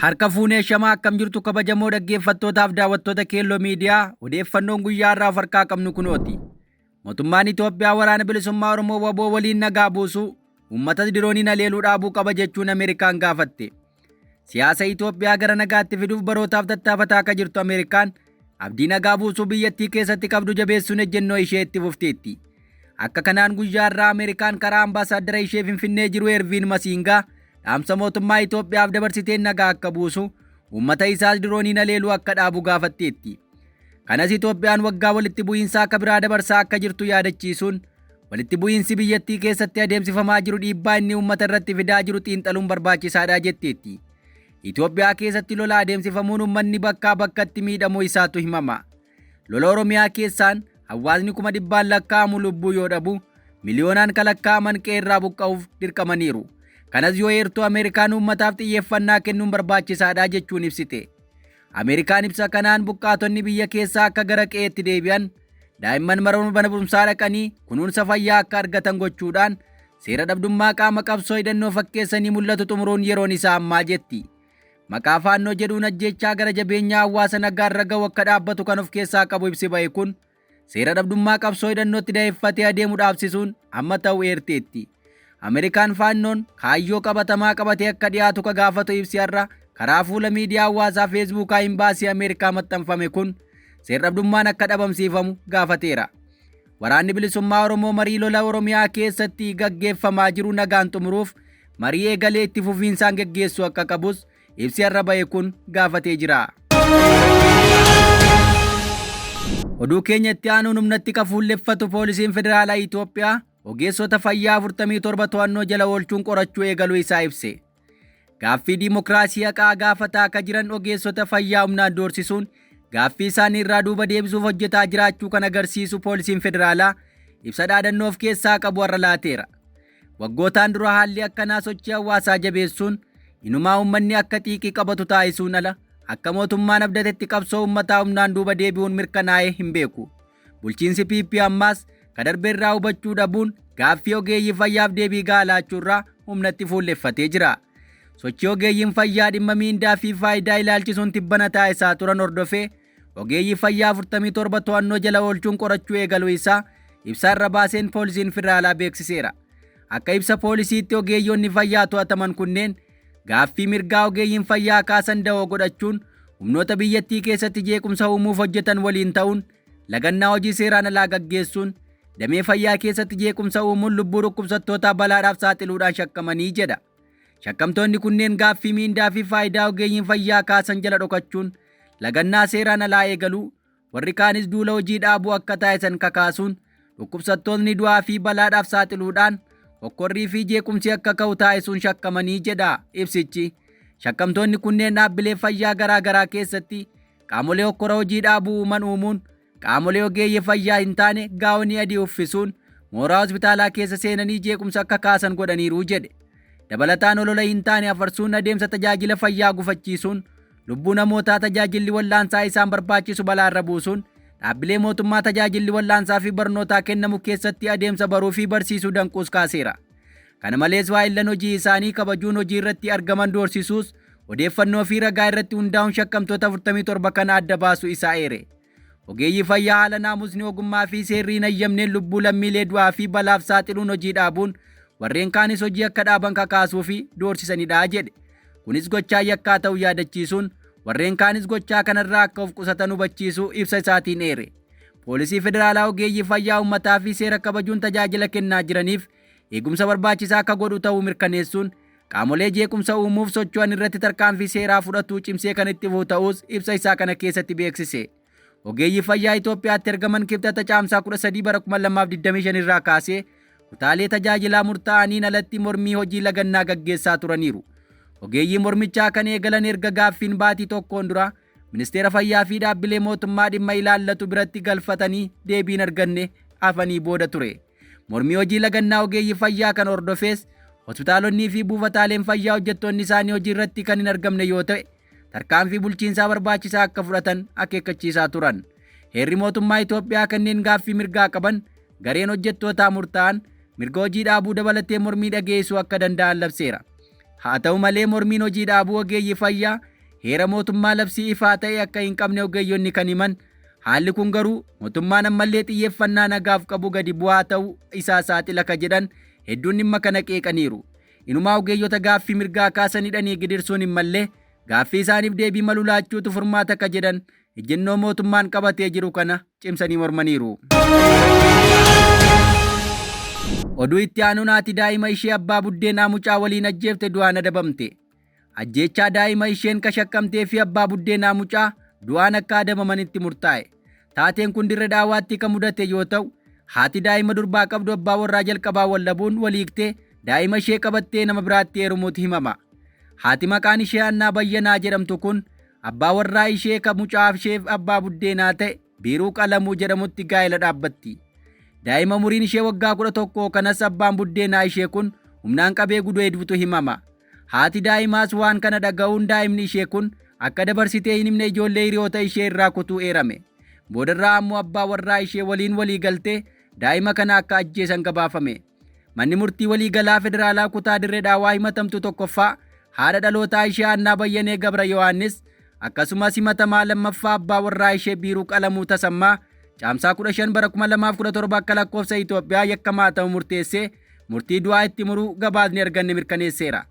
Harka fuunee shamaa akkam jirtu kabajamoo dhaggeeffattootaaf daawwattoota Keelloo Miidiyaa odeeffannoon guyyaa har'aaf harkaa qabnu kunooti. Mootummaan Itoophiyaa waraana bilisummaa Oromoo waboo waliin nagaa buusuu uummata dirooniin haleeluu dhaabuu qaba jechuun Ameerikaan gaafatte. Siyaasa Itoophiyaa gara nagaatti fiduuf barootaaf tattaafataa akka jirtu Ameerikaan abdii nagaa buusuu biyyattii keessatti qabdu jabeessuun ejjennoo ishee itti fufteetti. Akka kanaan guyyaa har'aa Ameerikaan karaa ambaasaaddara ishee Finfinnee jiru Erviin Masiingaa dhaamsa mootummaa Itoophiyaaf dabarsiteen nagaa akka buusu uummata isaas dirooniin haleeluu akka dhaabu gaafatteetti. Kanas Itoophiyaan waggaa walitti bu'iinsaa akka biraa dabarsaa akka jirtu yaadachiisuun walitti bu'iinsi biyyattii keessatti adeemsifamaa jiru dhiibbaa inni uummata irratti fidaa jiru xiinxaluun barbaachisaadha jetteetti. Itoophiyaa keessatti lola adeemsifamuun uummanni bakkaa bakkatti miidhamuu isaatu himama. Lola Oromiyaa keessaan hawaasni kuma dhibbaan lakkaa'amu lubbuu yoo dhabu miliyoonaan kan lakkaa'aman qe'eerraa buqqa'uuf dirqamaniiru. Kanas yoo eertuu Ameerikaan uummataaf xiyyeeffannaa kennuun barbaachisaadha jechuun ibsite. Ameerikaan ibsa kanaan buqqaatonni biyya keessaa akka gara qe'eetti deebi'an daa'imman mana barumsaa dhaqanii kunuunsa fayyaa akka argatan gochuudhaan seera dhabdummaa qaama qabsoo hidhannoo fakkeessanii mul'atu xumuruun yeroon isaa ammaa jetti. Maqaa faannoo jedhuun ajjeechaa gara jabeenyaa hawaasa nagaarra ga'u akka dhaabbatu kan of keessaa qabu ibsi ba'e kun seera dhabdummaa qabsoo hidhannootti da'eeffatee adeemu dhaabsisuun amma ta'u eerteetti. Ameerikaan faannoon kaayyoo qabatamaa qabatee akka dhiyaatu ka gaafatu ibsi har'a karaa fuula miidiyaa hawaasaa Feesbuukaa Imbaasii Ameerikaa maxxanfame kun seera dhabdummaan akka dhabamsiifamu gaafateera. Waraanni bilisummaa Oromoo marii lola Oromiyaa keessatti gaggeeffamaa jiru nagaan xumuruuf marii eegalee itti fufiinsaan geggeessuu akka qabus ibsi har'a ba'e kun gaafatee jira. Oduu keenya itti aanuun humnatti ka fuulleffatu poolisiin federaalaa Itoophiyaa ogeessota fayyaa 47 to'annoo jala oolchuun qorachuu eegaluu isaa ibse. Gaaffii diimokiraasii haqaa gaafataa akka jiran ogeessota fayyaa humnaan doorsisuun gaaffii isaanii irraa duuba deebisuuf hojjetaa jiraachuu kan agarsiisu poolisiin federaalaa ibsa dhaadannoo of keessaa qabu har'a laateera. Waggootaan dura haalli akkanaa sochii hawaasaa jabeessuun inumaa uummanni akka xiiqii qabatu taasisuun ala akka mootummaan abdatetti qabsoo uummataa humnaan duuba deebi'uun mirkanaa'ee hin beeku. Bulchiinsi PP ammaas ka darbe irraa hubachuu dhabuun gaaffii ogeeyyii fayyaaf deebii gahaa laachuurraa humnatti fuulleffatee jira. Sochii ogeeyyiin fayyaa dhimma miindaa fi faayidaa ilaalchisuun tibbana taasisaa turan hordofee ogeeyyii fayyaa 47 to'annoo jala oolchuun qorachuu eegaluu isaa ibsa irra baaseen poolisiin federaalaa beeksiseera. Akka ibsa poolisiitti ogeeyyoonni fayyaa to'ataman kunneen gaaffii mirgaa ogeeyyiin fayyaa kaasan da'oo godhachuun humnoota biyyattii keessatti jeequmsa uumuuf hojjetan waliin ta'uun lagannaa hojii seeraan alaa gaggeessuun damee fayyaa keessatti jeequmsa uumuun lubbuu dhukkubsattootaa balaadhaaf saaxiluudhaan shakkamanii jedha. Shakkamtoonni kunneen gaaffii miindaa fi faayidaa ogeeyyiin fayyaa kaasan jala dhokachuun lagannaa seeraan alaa eegaluu warri kaanis duula hojii dhaabuu akka taasisan kakaasuun dhukkubsattoonni du'aa fi balaadhaaf saaxiluudhaan hokkorrii fi jeequmsi akka ka'u taasisuun shakkamanii jedha ibsichi. Shakkamtoonni kunneen dhaabbilee fayyaa garaa garaa keessatti qaamolee hokkora hojii dhaabuu uuman uumuun qaamolee ogeeyyii fayyaa hin taane gaawonii adii uffisuun mooraa hospitaalaa keessa seenanii jeequmsa akka kaasan godhaniiru jedhe. Dabalataan olola hin taane afarsuun adeemsa tajaajila fayyaa gufachiisuun lubbuu namootaa tajaajilli wal'aansaa isaan barbaachisu balaarra buusuun dhaabbilee mootummaa tajaajilli wal'aansaa fi barnootaa kennamu keessatti adeemsa baruu fi barsiisuu danquus kaaseera. Kana malees waa'illan hojii isaanii kabajuun hojii irratti argaman doorsisuus odeeffannoo fi ragaa irratti hundaa'uun shakkamtoota 47 kana adda baasuu isaa eere. Ogeeyyii fayyaa haala naamusni ogummaa fi seerri hin ayyamneen lubbuu lammiilee du'aa fi balaaf saaxiluun hojii dhaabuun warreen kaanis hojii akka dhaaban kakaasuu fi doorsisanidha jedhe. Kunis gochaa yakkaa ta'uu yaadachiisuun warreen kaanis gochaa kanarraa akka of qusatan hubachiisuu ibsa isaatiin eere. Poolisii federaalaa ogeeyyii fayyaa uummataa fi seera kabajuun tajaajila kennaa jiraniif eegumsa barbaachisaa akka godhu ta'uu mirkaneessuun qaamolee jeequmsa uumuuf socho'an irratti tarkaanfii seeraa fudhatuu cimsee kan itti fufu ta'us ibsa isaa kana keessatti beeksise. Ogeeyyii fayyaa Itoophiyaatti ergaman kibxata caamsaa 13 bara 2025 irraa kaasee kutaalee tajaajilaa murtaa'aniin alatti mormii hojii lagannaa gaggeessaa turaniiru. Ogeeyyii mormichaa kan eegalan erga gaaffiin baatii tokkoon dura ministeera fayyaa fi dhaabbilee mootummaa dhimma ilaallatu biratti galfatanii deebiin arganne hafanii booda ture. Mormii hojii lagannaa ogeeyyii fayyaa kan hordofees hospitaalonnii fi buufataaleen fayyaa hojjettoonni isaanii hojii irratti kan hin argamne yoo ta'e tarkaanfii bulchiinsaa barbaachisaa akka fudhatan akeekkachiisaa turan. Heerri mootummaa Itoophiyaa kanneen gaaffii mirgaa qaban gareen hojjettootaa murtaa'an mirga hojii dhaabuu dabalatee mormii dhageessisuu akka danda'an labseera. Haa ta'u malee mormiin hojii dhaabuu ogeeyyii fayyaa heera mootummaa labsii ifaa ta'e akka hin qabne ogeeyyonni kan himan, haalli kun garuu mootummaan ammallee xiyyeeffannaa nagaaf qabu gadi bu'aa ta'uu isaa saaxila ka jedhan hedduun dhimma kana qeeqaniiru. Inumaa ogeeyyota gaaffii mirgaa kaasan hidhanii gidirsuun hin mallee gaaffii isaaniif deebii malu laachuutu furmaata ka jedhan ejjennoo mootummaan qabatee jiru kana cimsanii mormaniiru. Oduu itti aanuun haati daa'ima ishee abbaa buddeenaa mucaa waliin ajjeefte du'aan adabamte. Ajjeechaa daa'ima isheen ka shakkamtee fi abbaa buddeenaa mucaa du'aan akka adabamanitti murtaa'e. Taateen kun Dirre Dhaawaatti kan mudate yoo ta'u, haati daa'ima durbaa qabdu abbaa warraa jalqabaa wal dhabuun wal hiiktee daa'ima ishee qabattee nama biraatti heerumuutu himama. Haati maqaan ishee Annaa Bayyanaa jedhamtu kun abbaa warraa ishee ka mucaa isheef abbaa buddeenaa ta'e Biiruu Qalamuu jedhamutti gaa'ela dhaabbatti. Daa'ima umuriin ishee waggaa 11 kanas abbaan buddeenaa ishee kun humnaan qabee gudeeduutu himama. Haati daa'imaas waan kana dhaga'uun daa'imni ishee kun akka dabarsitee hin himne ijoollee hiriyoota ishee irraa kutuu eerame. Boodarraa ammoo abbaa warraa ishee waliin walii galtee daa'ima kana akka ajjeesan gabaafame. Manni murtii waliigalaa federaalaa kutaa Dirree Dhaawaa himatamtuu tokkoffaa haadha dhalootaa ishee Annaa Bayyanee Gabra Yohaannis akkasumas himatamaa lammaffaa abbaa warraa ishee Biiruu Qalamuu Tasammaa Caamsaa 15 bara 2017 akka lakkoofsa Itoophiyaa yakkamaa ta'uu murteessee murtii du'aa itti muruu gabaasni arganne mirkaneesseera.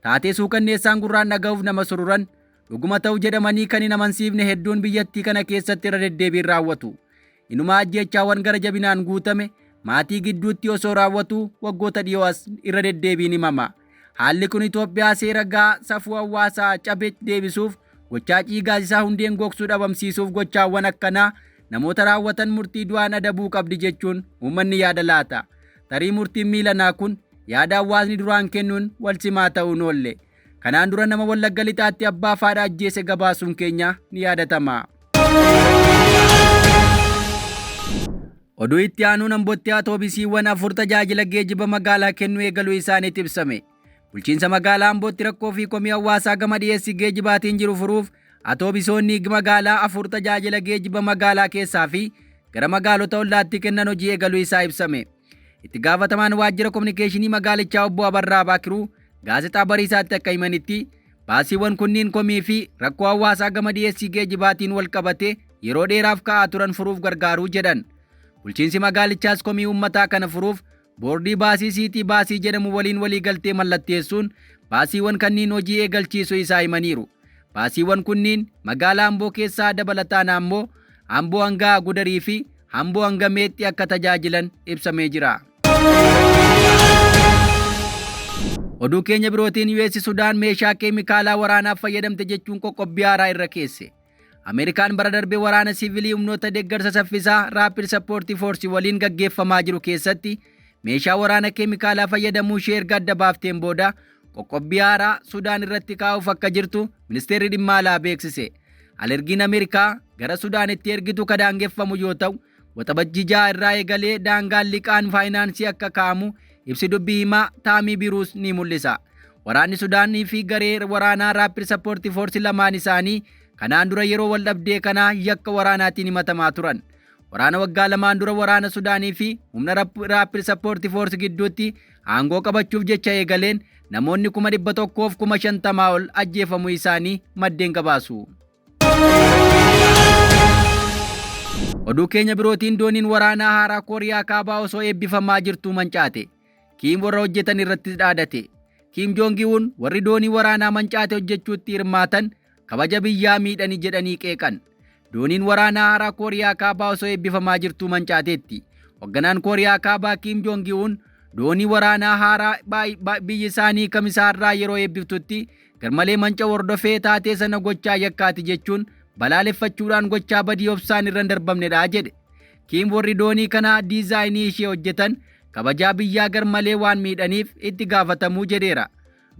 Taatee suukanneessaan gurraan dhaga'uuf nama sururan dhuguma ta'u jedhamanii kan hin amansiifne hedduun biyyattii kana keessatti irra deddeebiin raawwatu. Inumaa ajjeechaawwan gara jabinaan guutame maatii gidduutti osoo raawwatuu waggoota dhiyoo as irra deddeebiin himama. Haalli kun Itoophiyaa seera gaa safuu hawaasaa cabe deebisuuf gochaa ciigaasisaa hundeen gogsuu dhabamsiisuuf gochaawwan akkanaa namoota raawwatan murtii du'aan adabuu qabdi jechuun uummanni yaada laata. Tarii murtiin miilanaa kun yaada hawaasni duraan kennuun wal simaa ta'uun oolle. Kanaan dura nama Wallagga Lixaatti abbaa fi haadha ajjeese gabaasuun keenya ni yaadatama. Oduu itti aanuun Ambotti atoobisiiwwan 4 tajaajila geejiba magaalaa kennuu eegaluu isaaniitu ibsame. Bulchiinsa magaalaa Ambootti rakkoo fi komii hawaasaa gama dhiyeessii geejibaatiin jiru furuuf atoobisoonni magaalaa 4 tajaajila geejiba magaalaa keessaa fi gara magaalota ollaatti kennan hojii eegaluu isaa ibsame. Itti gaafatamaan waajjira kominikeeshinii magaalichaa obbo Abarraa Baakiruu Gaazexaa Bariisaatti akka himanitti, baasiiwwan kunniin komii fi rakkoo hawaasaa gama dhiyeessii geejibaatiin walqabatee yeroo dheeraaf ka'aa turan furuuf gargaaru jedhan. Bulchiinsi magaalichaas komii uummataa kana furuuf boordii baasii Siitii Baasii jedhamu waliin waliigaltee mallatteessuun baasiiwwan kanniin hojii eegalchiisuu isaa himaniiru. Baasiiwwan kunniin magaalaa Amboo keessaa dabalataan ammoo Amboo hanga Gudarii fi Amboo hanga Meexxii akka tajaajilan ibsamee jira. Oduu keenya birootiin US Sudaan meeshaa keemikaalaa waraanaaf fayyadamte jechuun qoqqobbii haaraa irra keesse. Ameerikaan bara darbe waraana siivilii humnoota deeggarsa saffisaa Rapid Support Force waliin gaggeeffamaa jiru keessatti meeshaa waraana keemikaalaa fayyadamuu ishee erga adda baafteen booda qoqqobbii haaraa Sudaan irratti kaa'uuf akka jirtu ministeerri dhimma alaa beeksise. Alergiin Ameerikaa gara Sudaanitti ergitu ka daangeffamu yoo ta'u, Waxabajjii 6 irraa eegalee daangaan liqaan faayinaansii akka kaa'amu ibsi dubbii himaa Taamii Biruus ni mul'isa. Waraanni Sudaanii fi garee waraanaa Rapid Support Force lamaan isaanii kanaan dura yeroo waldhabdee kanaa yakka waraanaatiin himatamaa turan. Waraana waggaa lamaan dura waraana Sudaanii fi humna Rapid Support Force gidduutti aangoo qabachuuf jecha eegaleen namoonni 150,000 ol ajjeefamuu isaanii maddeen gabaasu. Oduu keenya birootiin dooniin waraanaa haaraa Kooriyaa Kaabaa osoo eebbifamaa jirtuu mancaate. Kiim warra hojjetan irratti dhaadate. Kiim Joongi Un warri doonii waraanaa mancaate hojjechuutti hirmaatan kabaja biyyaa miidhani jedhanii qeeqan. Dooniin waraanaa haaraa Kooriyaa Kaabaa osoo eebbifamaa jirtuu mancaateetti. Hogganaan Kooriyaa Kaabaa Kiim Joongi Un doonii waraanaa haaraa biyyi isaanii Kamisa har'aa yeroo eebbiftutti garmalee manca'u hordofee taatee sana gochaa yakkaati jechuun balaaleffachuudhaan gochaa badii obsaan irra hin darbamnedha jedhe. Kiim warri doonii kana diizaayinii ishee hojjetan kabajaa biyyaa garmalee waan miidhaniif itti gaafatamuu jedheera.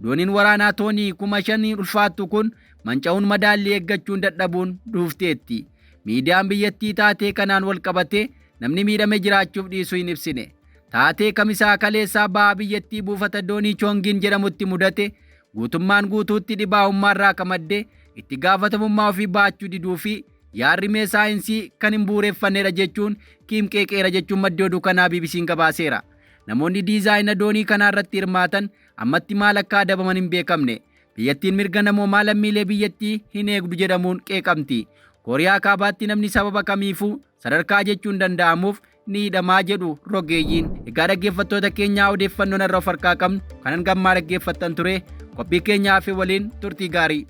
Dooniin waraanaa toonii 5,000 ulfaattu kun manca'uun madaallii eeggachuun dadhabuun duufteetti. Miidiyaan biyyattii taatee kanaan walqabatee namni miidhame jiraachuuf dhiisuu hin ibsine. Taatee Kamisaa kaleessaa baha biyyattii buufata doonii Choongiin jedhamutti mudate guutummaan guutuutti dhibaa'ummaarraa ka madde itti gaafatamummaa ofii baachuu diduu fi yaad-rimee saayinsii kan hin bu'uureffannedha jechuun Kiim qeeqeera jechuun maddi oduu kanaa BBC'n gabaaseera. Namoonni diizaayina doonii kanaa irratti hirmaatan ammatti maal akka adabaman hin beekamne. Biyyattiin mirga namoomaa lammiilee biyyattii hin eegdu jedhamuun qeeqamti. Kooriyaa Kaabaatti namni sababa kamiifuu sadarkaa jechuun danda'amuuf ni hidhamaa jedhu rogeeyyiin. Egaa dhaggeeffattoota keenyaa, odeeffannoon irra of harkaa qabnu kanan gammaa dhaggeeffattan ture. Qophii keenyaa fi waliin turtii gaarii.